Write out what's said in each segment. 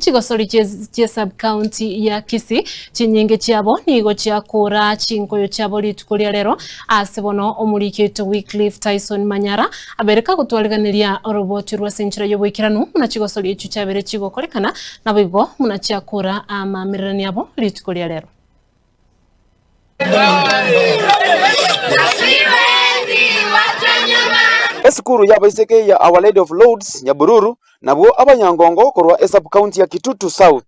Chigosori chie sub-county ya Kisii chinyinge chiabo nigo chiakora chinkoyo chiabo rituko ria rero ase bono omoriki oito Wycliffe Tyson Manyara abere kagotwariganeria oroboti rwa ase enchera y'oboikeranu buna chigosori echio chiabere chigokorekana naboigo buna chiakora amaamererani abo rituko ria rero. Esukuru y'abaiseke ya Our Lady of Lourdes Nyabururu nabwo abanyangongo korwa esub-county ya Kitutu South.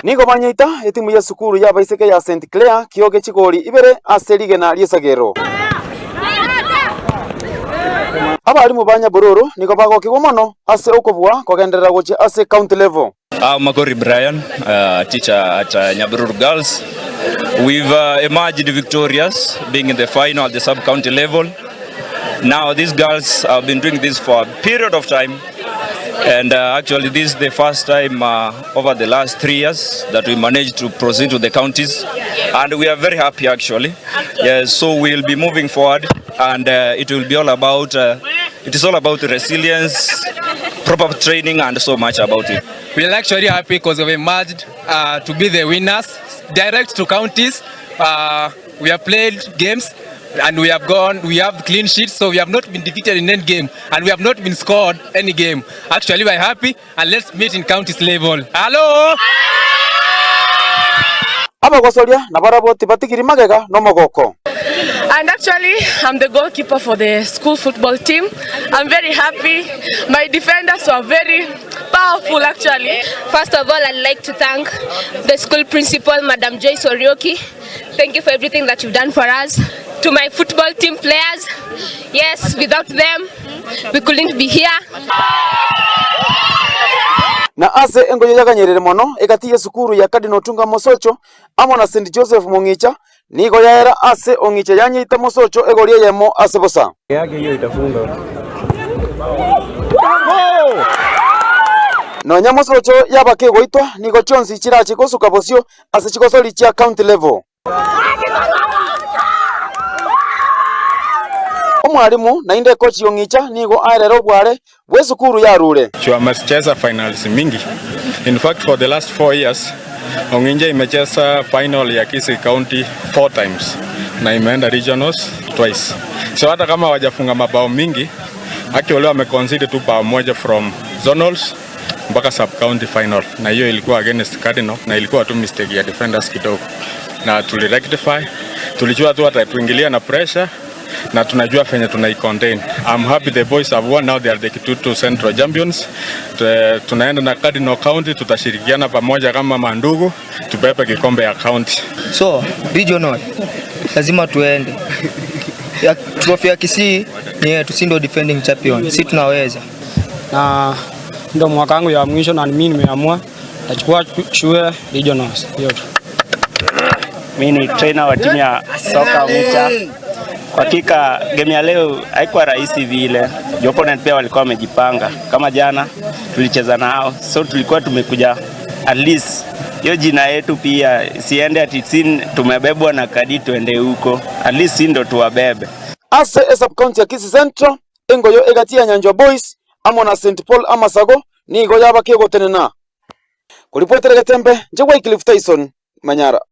Nigo banyeita etimu y'esukuru y'abaiseke ya St Clair kioge chigori ibere ase rigena ri'esagero. Abalimu ba Nyabururu nigo bagokigwa mono ase okobua kogenderera gochia ase county level. I'm Magori Brian, uh, teacher at uh, Nyabururu Girls. We've uh, emerged victorious, being in the final at the sub-county level. Now these girls have been doing this for a period of time, and uh, actually this is the first time uh, over the last three years that we managed to proceed to the counties, and we are very happy actually. Yeah, so we'll be moving forward, and uh, it will be all about uh, it is all about resilience, proper training, and so much about it. We are actually happy because we've emerged uh, to be the winners, direct to counties. Uh, we have played games and we have gone, we have clean sheets, so we have not been defeated in any game and we have not been scored any game. Actually, we are happy and let's meet in counties level. Hello! Abagosoria nabarabwo tibatigiri magega nomogoko. And actually, I'm the goalkeeper for the school football team. I'm very happy. My defenders were very powerful actually. First of all, I'd like to thank the school principal, Madam Joyce Orioki. Thank you for everything that you've done for us. To my football team players, yes, without them, we couldn't be here. Na ase engoyo yaganyerire mono egati y'esukuru ya Cardinal Otunga Mosocho amo na St Joseph Mong'icha Nigo yaera ase ong'iche yanyeita mosocho egori eyemo ase bosa. Nonya mosocho yaba kegoitwa, nigo chionsi chirache gosuka bosio ase chigosori chia county level. Omwalimu naende ekochi y'ong'icha nigo aerere obware bw'esukuru yarure. Wamecheza finals mingi. In fact, for the last four years, Ong'inja imecheza final ya Kisii County four times na imeenda regionals twice. So hata kama hawajafunga mabao mingi, actually wameconcede tu bao moja from zonals mpaka sub county final, na hiyo ilikuwa against Cardinal na ilikuwa tu mistake ya defenders kidogo, na tulirectify. Tulijua tu watatuingilia na pressure na tunajua venye tunai contain. I'm happy the boys have won now they are the Kitutu Central champions. Tunaenda na Cardinal County, tutashirikiana pamoja kama mandugu tubebe kikombe ya county. So regional lazima tuende ya trophy ya Kisii ni yetu, si ndio defending champion, si tunaweza. Na ndio mwaka wangu ya mwisho na mimi nimeamua nachukua shule regionals hiyo tu. Mimi ni trainer wa timu ya soka Ong'icha. Kwa hakika game ya leo haikuwa rahisi vile. Juu opponent pia walikuwa wamejipanga. Kama jana tulicheza nao, so tulikuwa tumekuja at least hiyo jina yetu pia siende ati si tumebebwa na kadi tuende huko, at least si ndo tuwabebe. Ase esub-county ya Kisii Central, engoyo egati ya Nyanchwa Boys amo na St Paul Amasago nigo yaba kegotenena. Koripotera Getembe, inche Wycliffe Tyson, Manyara.